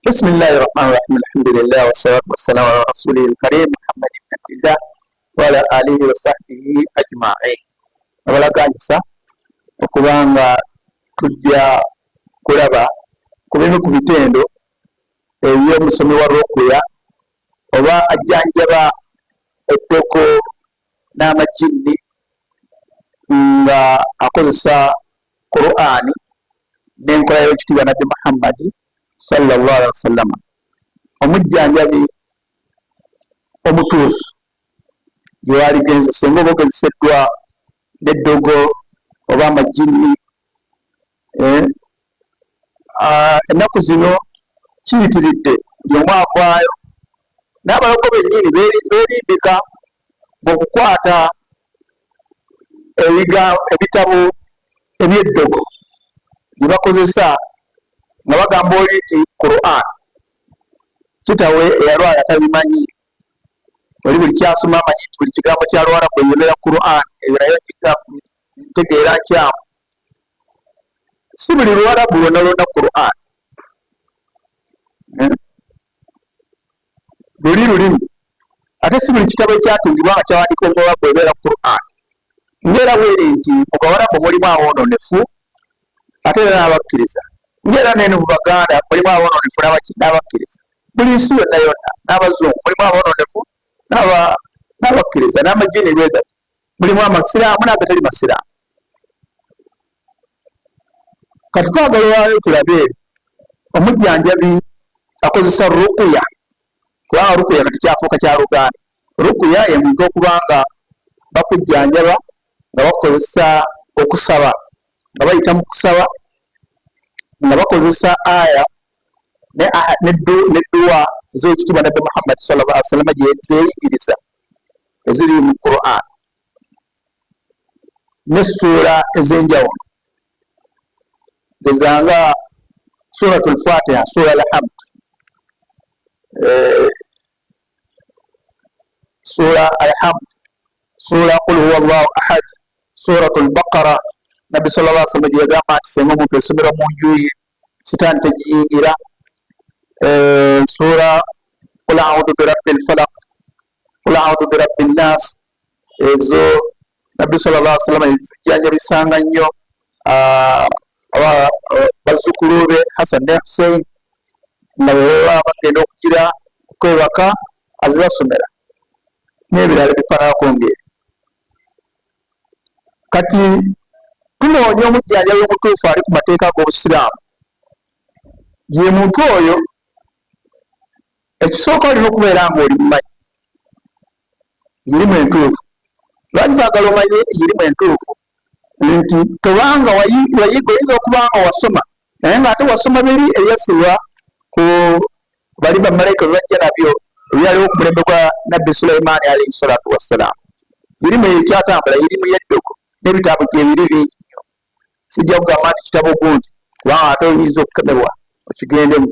Bismillahi rahmani rahim alhamdulillah wassalatu wassalamu ala rasulihi lkarim Muhammad ibn Abdillah wa ala alihi wa sahbihi ajmain. Abalaganyisa okubanga tujja kulaba ku bimu ku bitendo eby'omusomi wa rukuya oba ajjanjaba eddogo n'amajinni nga akozesa Qur'ani n'enkola y'ekitiibwa Nabbi Muhammadi sallallahu alaihi wasallama, omujjanjabi omutuufu gyewaligenze singa oba ogezeseddwa n'eddogo oba amajinni. Eh, ennaku zino kiyitiridde, buli omu avaayo n'abalogo bennyini beerimbika mu kukwata ebitabo eby'eddogo bye bakozesa nga bagamba oli nti Quran kitawe eyalwala tabimanyi, oli buli kyasoma amanyi nti buli kigambo kya Luwarabu ebeera Quran. Eyo nayo ntegeera nkyamu, si buli Luwarabu lwonna lwonna Quran. Eh? Luli lulimi, ate si buli kitabo ekyatungibwa nga kyawandiikibwa mu Luwarabu ebeera Quran. Ngaera bweri nti mu Gawarabu mulimu aboononefu ate era n'abakkiriza, ngaera neno mu Baganda mulimu aboononefu n'abakkiriza, buli nsi yonna yonna n'abazungu mulimu aboononefu n'abakkiriza, n'amajini bwegati mulimu amasiraamu n'agatali masiraamu. Kati twagala olwaleero tulabe omujjanjabi akozesa rukuya, kubanga rukuya kati kyafuuka kya luganda. Rukuya ye muntu okuba nga bakujjanjaba nga bakozesa okusaba, nga bayita mu kusaba, nga bakozesa aya nedduwa ez'ekitiibwa Nabbi Muhammad sallallahu alaihi wasallam zeyigiriza eziri mu Quran n'essuula ez'enjawulo, gezanga Suratul Fatiha, Sura Alhamd, eh, Sura Alhamd, Sura Qul huwa Allahu ahad, Suratul Baqara, Nabbi sallallahu alaihi wasallam gye yagamba nti senga omuntu esomera mu nju ye sitaani tegiyingira, eh, sura Qul audhu birabbi lfalaq, Qul audhu birabbi nnas, ezo Nabbi sallallahu alaihi wasallam zijjanjabisanga nnyo ah, bazzukulu be Hasan ne Hussein, nga bwe baba bagenda okugira okwebaka azibasomera n'ebirala ebifaananako ng'ebyo. Kati tunoonya omujjanjabi omutuufu ali ku mateeka ag'Obusiraamu. Ye muntu oyo, ekisooka olina okubeera nga oli mumanyi irimu entuufu. Lwaki twagala omanye irimu entuufu? Nti tobanga wayiga, oyinza okuba nga wasoma naye nga ate wasoma biri ebyasibwa ku bali bamalayika bebajja nabyo ebyaliwo ku mulembe gwa Nabbi Sulaimaani alaihi salatu wassalaamu. Irimu eyo ekyatambula irimu y'eddogo n'ebitabo gyebiri bingi nnyo. Sijja kugamba nti kitabo gundi, kubanga ate oyinza okukemebwa okigendemu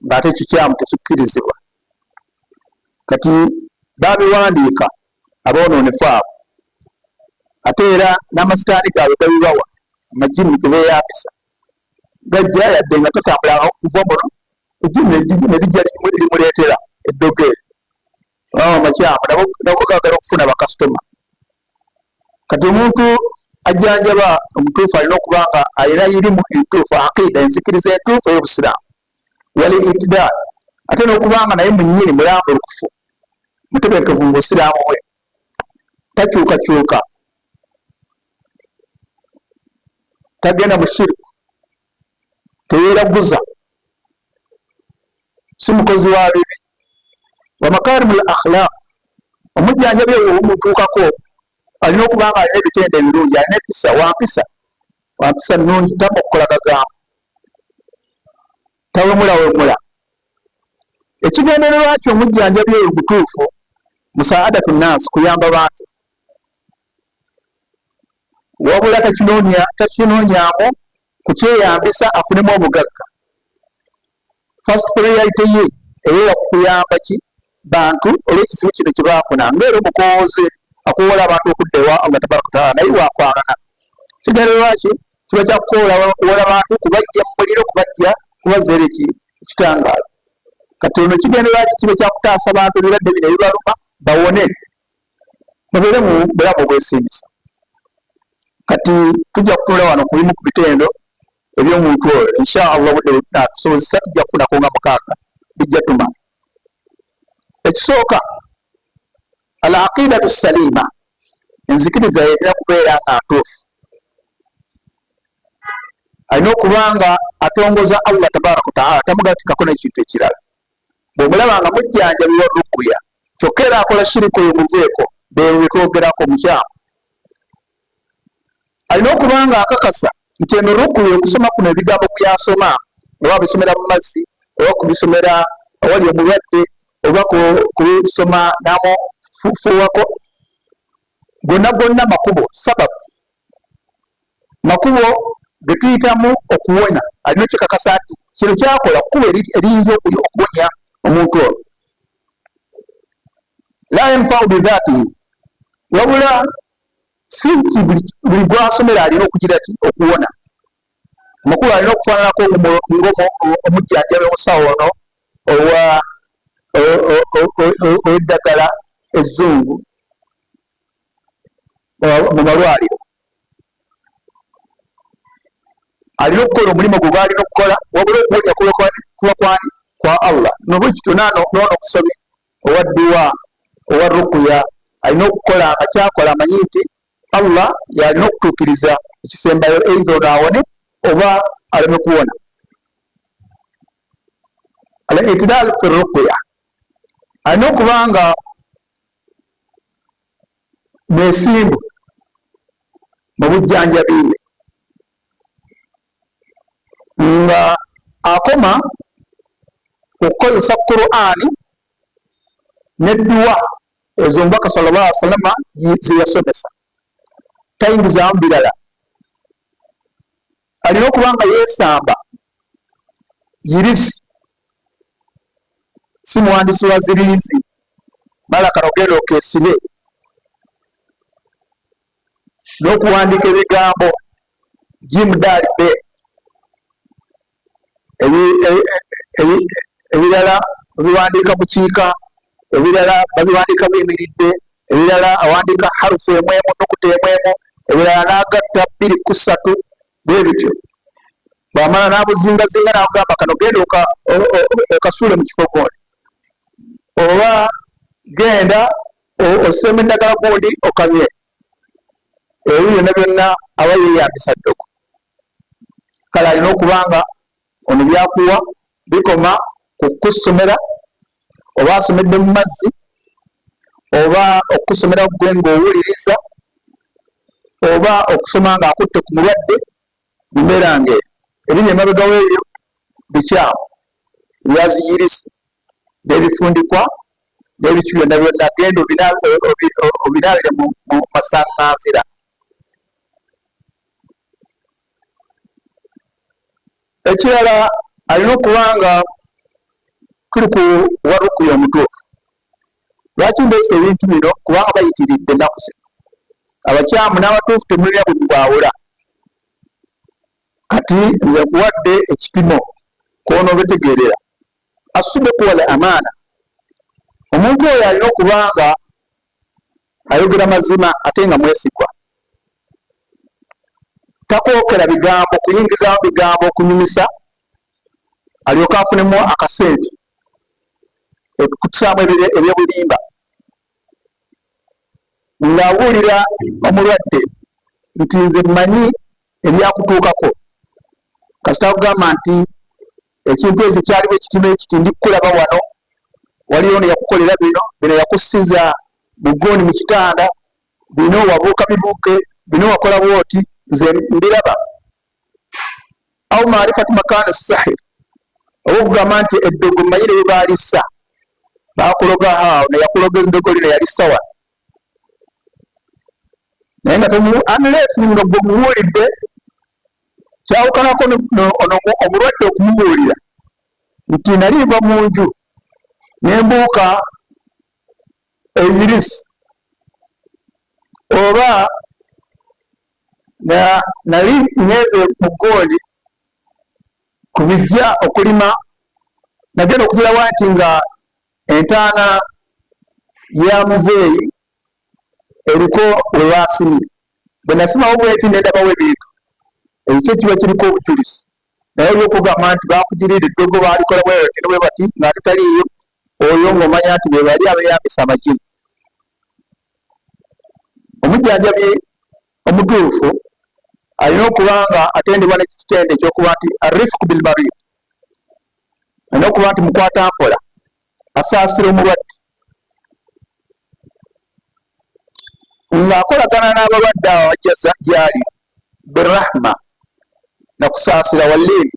ng'ate kikyamu, tekikkirizibwa. Kati babiwandiika aboonoonefu abo, ate era n'amasitaani gaabwe gabibawa, amajjini ge beeyambisa gajja yadde nga tatambulanga kuva muno, ejjini ne lijja limuleetera eddogo eryo amakyamu, nabo gagala okufuna bakasitoma. Kati omuntu ajjanjaba omutuufu alina okuba nga alina irimu entuufu, aqida, enzikiriza entuufu ey'Obusiraamu, wali itidaal, ate n'okuba nga naye munnyini mulambulukufu, mutebenkevu mu busiraamu bwe, takyukakyuka, tagenda mu shirku, teyeeraguza, si mukozi wa bibi, wa makarimu l akhlaq. Omujjanjabi oyo omutuukako alina okuba nga alina ebitendo ebirungi, alina empisa, wampisa, wampisa nnungi, tamukkola kagambo, tawemulawemula. Ekigendererwa kyo omujjanjabi oyo mutuufu musaadatu nnaasi, kuyamba bantu, wabula takinoonyamu kukyeyambisa afunemu obugagga. First priority ye ebeera ku kuyamba ki bantu olw'ekizibu kino kye baafuna, ng'era omukowooze akowoola abantu okudda ewa Allah tabaraka wataala, naye waafaanana. Kigendererwa ki kiba kya kukowoola bantu kubajja mu muliro, kubajja kubazza eri Ekitangaala. Kati ono kigendererwa ki? Kibe kyakutaasa bantu ebirwadde bino ebibaluma, bawone, babeere mu bulamu obwesiimisa. Kati tujja kutunula wano ku bimu ku bitendo eby'omuntu oyo, insha Allah obudde bwetunatusobozesa tujja kufunako nga mukaaga, bijja tumala. Ekisooka, al aqidatu salima, enzikiriza erina kubeera nga ntuufu. Alina okuba nga atongoza Allah tabaraka wataala, tamugatikako n'ekintu ekirala. Bw'omulaba nga mujjanjabi wa rukuya kyokka era akola shirika, oyo muveeko, beebo betwogerako mukyamu. Alina okuba nga akakasa nti eno rukuya, okusoma kuno, ebigambo byasoma, oba abisomera mu mazzi, oba kubisomera awali omulwadde, oba kubisoma namufuuwako, gonna gonna makubo, sababu, makubo getuyitamu okuwona. Alina okikakasa nti kino kyakola kkubo eriyinza okuwonya omuntu ono. La yanfau bidhatihi, wabula si nti buli gwasomera alina okugira ki? Okuwona. Amakulu, alina okufaananako ng'omujjanjabi, omusawo ono owa ow'eddagala ezzungu mu malwaliro, alina okukola omulimu gwe gwalina okukola, wabula okuwonya kuba kwani? Kwa Allah. Nobwekityo noono omusomi owa dduwa, owa rukuya, alina okukola nga kyakola amanyi nti Allah yalina okutuukiriza ekisembayo, eitha ono awone oba aleme kuwona. Al itidal fi rukuya, alina okuba nga mwesimbu mu bujjanjabi bwe, nga akoma okukozesa Qur'ani nedduwa ezo Omubaka sallallahu alaihi wasallama zeyasomesa, tayingizaamu birala. Alina okuba nga yeesamba yirisi, si muwandisi wa ziriizi mala kano genda okesibe n'okuwandiika ebigambo jim dal be ebirala babiwandiika mu kiika, ebirala babiwandiika buyimiridde, ebirala awandiika harufu emwemu, nukuta emwemu, ebirala n'agatta bbiri ku ssatu, bwe bityo. Bwamala n'abuzingazinga n'akugamba, kano genda okasuule mu kifo gundi, oba genda oseemu eddagala gundi okanywe. Ebyo byonna byonna aba yeeyambisa ddogo. Kale alina okuba nga ono byakuwa bikoma ku kukusomera, oba asomedde mu mazzi, oba okukusomera gwe ng'owuliriza, oba okusoma ng'akutte ku mulwadde mu mbeera ng'eyo. Ebiri emabega w'ebyo bikyamu, ebyaziyirisi n'ebifundikwa n'ebiki byonna byonna, genda obinaabire mu masaŋŋanzira. Ekirala, alina okuba nga tuli ku warukuya omutuufu. Lwaki ndeesa ebintu bino? Kubanga bayitiridde ennaku zino, abakyamu n'abatuufu temulina bwe mubawula. Kati nze nkuwadde ekipimo kwonoobetegeerera. Asudiku wal amaana, omuntu oyo alina okuba nga ayogera mazima ate nga mwesigwa, takwokera bigambo kuyingizaamu bigambo okunyumisa alyoke afunemu akasente, okutusaamu ebyobulimba ng'abuulira omulwadde nti nze mmanyi ebyakutuukako. Kasita akugamba nti ekintu ekyo kyaliwo ekiti n'ekiti, ndi kukulaba wano, waliwo ono yakukolera bino bino, yakusiza bugooni mu kitanda, bino wabuuka bibuuke, bino wakola bwoti, nze mbiraba. Au maarifatu makaani sahir, oba okugamba nti eddogo mmanyi ne baalissa, bakuloga haawo, neyakuloga eddogo lino yalissa wano, naye nga unless nga gwe omubuulidde. Kyawukanako ono omulwadde okumubuulira nti nali nva mu nju ne mbuuka eyirisi, oba nali ngenze mu ggooli ku bijja okulima. Nagenda okugirawa nti nga entaana ya muzeeyi eriko we baasimye. Bwe nasimawo bweti ne ndabawo ebintu, ekyo kiba kiriko obujulizi. Naye olw'okugamba nti baakugirira eddogo baalikola bwe bati ne bwe bati ng'ate taliiyo, oyo ng'omanya nti be bali abeeyambisa amajini. Omujjanjabi omutuufu alina okuba nga atendebwa n'ekitende ekyokuba nti arifku bilmarid, alina okuba nti mukwata mpola, asaasira omulwadde ng'akolagana n'abalwadde abo abajja gyali birahma, na kusaasira, walliini,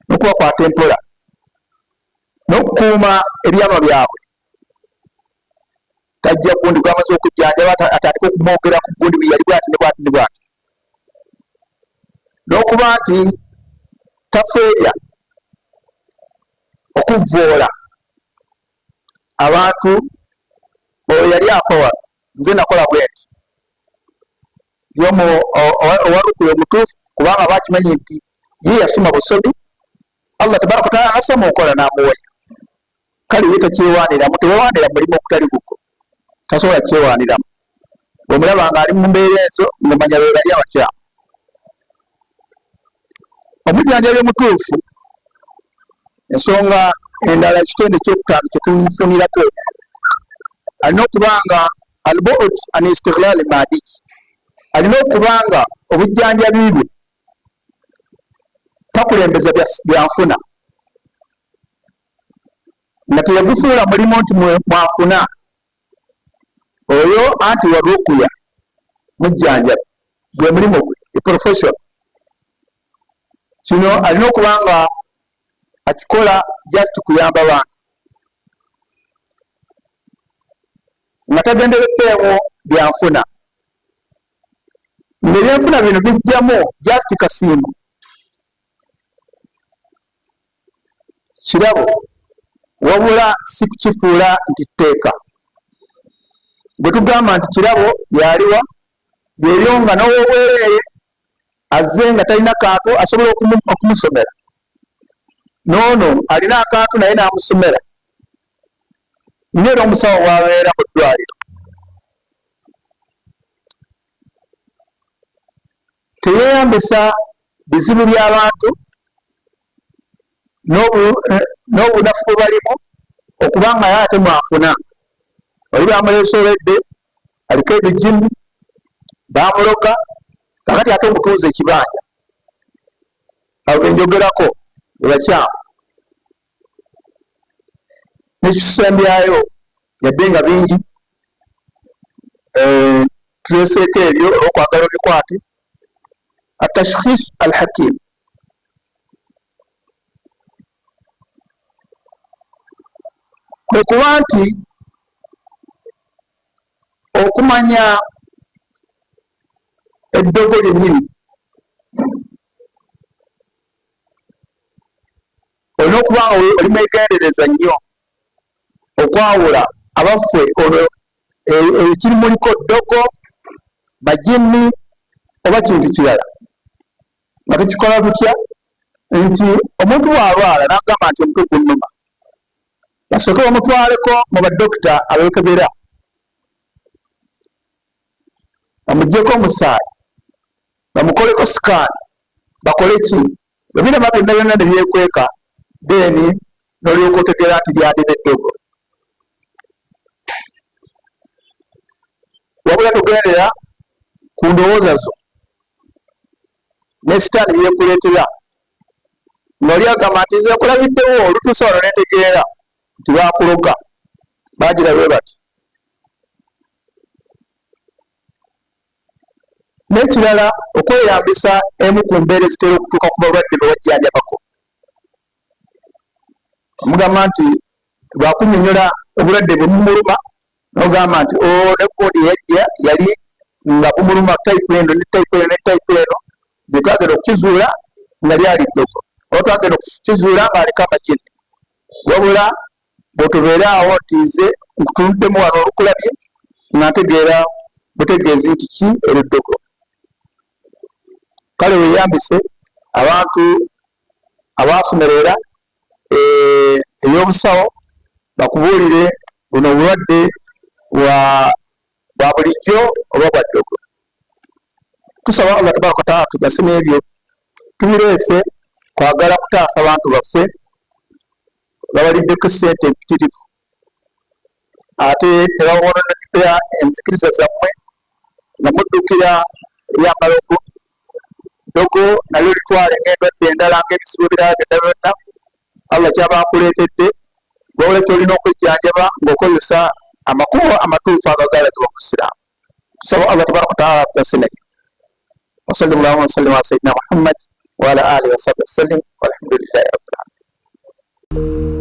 n'okubakwata empola, n'okukuuma ebyama byabwe. Tajja gundi gwamaze okujjanjaba atandika okumwogera ku gundi bwe yali bwati ne bwati ne bwati, n'okuba nti tafeebya okuvvoola abantu. Oyo yali afa wano, nze nakola bwe nti owalukuya omutuufu, kubanga bakimanyi nti ye yasoma busomi, Allah tabaraka wataala nasoma okola n'amuwonya. Kale ye takyewaaniramu, tewewaanira mulimu okutali gugwo, tasobola kyewaaniramu. Bwomulaba nga ali mu mbeera ezo, ng'omanya be bali abakyamu. Omujjanjabi omutuufu, ensonga endala, ekitende ekyokutaano kyetumufunirako, alina okuba nga albuud an istighlal maadi, alina okuba nga obujjanjabi bwe takulembeza byanfuna, nga teyagufuula mulimu nti mwafuna. Oyo anti warukuya mujjanjabi, gwe mulimu gwe, profession. Kino alina okuba nga akikola just kuyamba bantu nga tagendereddeemu byanfuna, ng'ebyenfuna bino bijjamu just kasiimo, kirabo, wabula si kukifuula nti tteeka. Bwe tugamba nti kirabo, yaliwa yeyo nga n'owobwereere azze nga talina kantu asobola okumusomera, n'ono alina akantu naye n'amusomera, ng'era omusawo bw'abeera mu ddwaliro. Teyeeyambisa bizibu by'abantu n'obunafu bwe balimu okuba nga ye ate mwafuna. Oli bamuleese olwedde aliko ebijimu, bamuloga, kakati ate omutuuze ekibanja. Abo benjogerako ebakyamu. Nekisembyayo, yadde nga bingi, eh, tuleseeko ebyo olwokwagala obikwate, atashkhis alhakim, kwe kuba nti okumanya eddogo lyennyini olina okuba nga oli mwegendereza nnyo okwawula abaffe ono ekiri muliko ddogo, majinni oba kintu kirala. Nga tukikola tutya? Nti omuntu bw'alwala n'agamba nti omutwe gunnuma, basooke bamutwaleko mu badokita abekebera, bamugyeko omusaayi, bamukoleko sikaani, bakole ki, bwe birema byonna byonna ne byekweka, then n'olyoka otegeera nti lyandiba eddogo. Wabula togendera ku ndowooza zo ne sitaani byekuleetera, ng'oli agamba nti nze nkulabiddewo olutuuse wano nentegeera nti baakuloga, baagira bwe bati. N'ekirala, okweyambisa emu ku mbeera ezitera okutuuka ku balwadde be wajjanjabako. Omugamba nti lwakunnyonnyola obulwadde bwe mumuluma, n'ogamba nti o oh, ne gundi yajja yali nga bumuluma tayipu eno ne tayipu eno ne tayipu eno, bye twagenda okukizuula nga lyali ddogo, oba twagenda okukizuula ng'aliko amajini. Wabula bw'otobeera awo nti nze nkutunuddemu wano olukulabye nga ntegeera butegeezi nti ki eryo ddogo. Kale weeyambise abantu abaasomerera eh, ey'obusawo bakubuulire buno obulwadde bwa bwa bulijjo oba bwa ddogo. Tusaba Allah tabaraka wataala tugase n'ebyo tubireese kwagala kutaasa bantu baffe babaliddeko ssente empitirivu ate ne babononekera enzikiriza zammwe nga muddukira eri amalogo ddogo nalyo litwale ng'endwadde endala ng'ebizibu ebirala byonna byonna Allah kyaba akuleetedde wabula kyolina okwejjanjaba ng'okozesa amakubo amatuufu agagalagibwa mu Busiraamu. Tusaba Allah tabaraka wataala atugase naye. Wasalli llahuma wasallim ala sayidina Muhammad wa ala alihi wasahbihi wasallim walhamdulillahi rabbil alamin.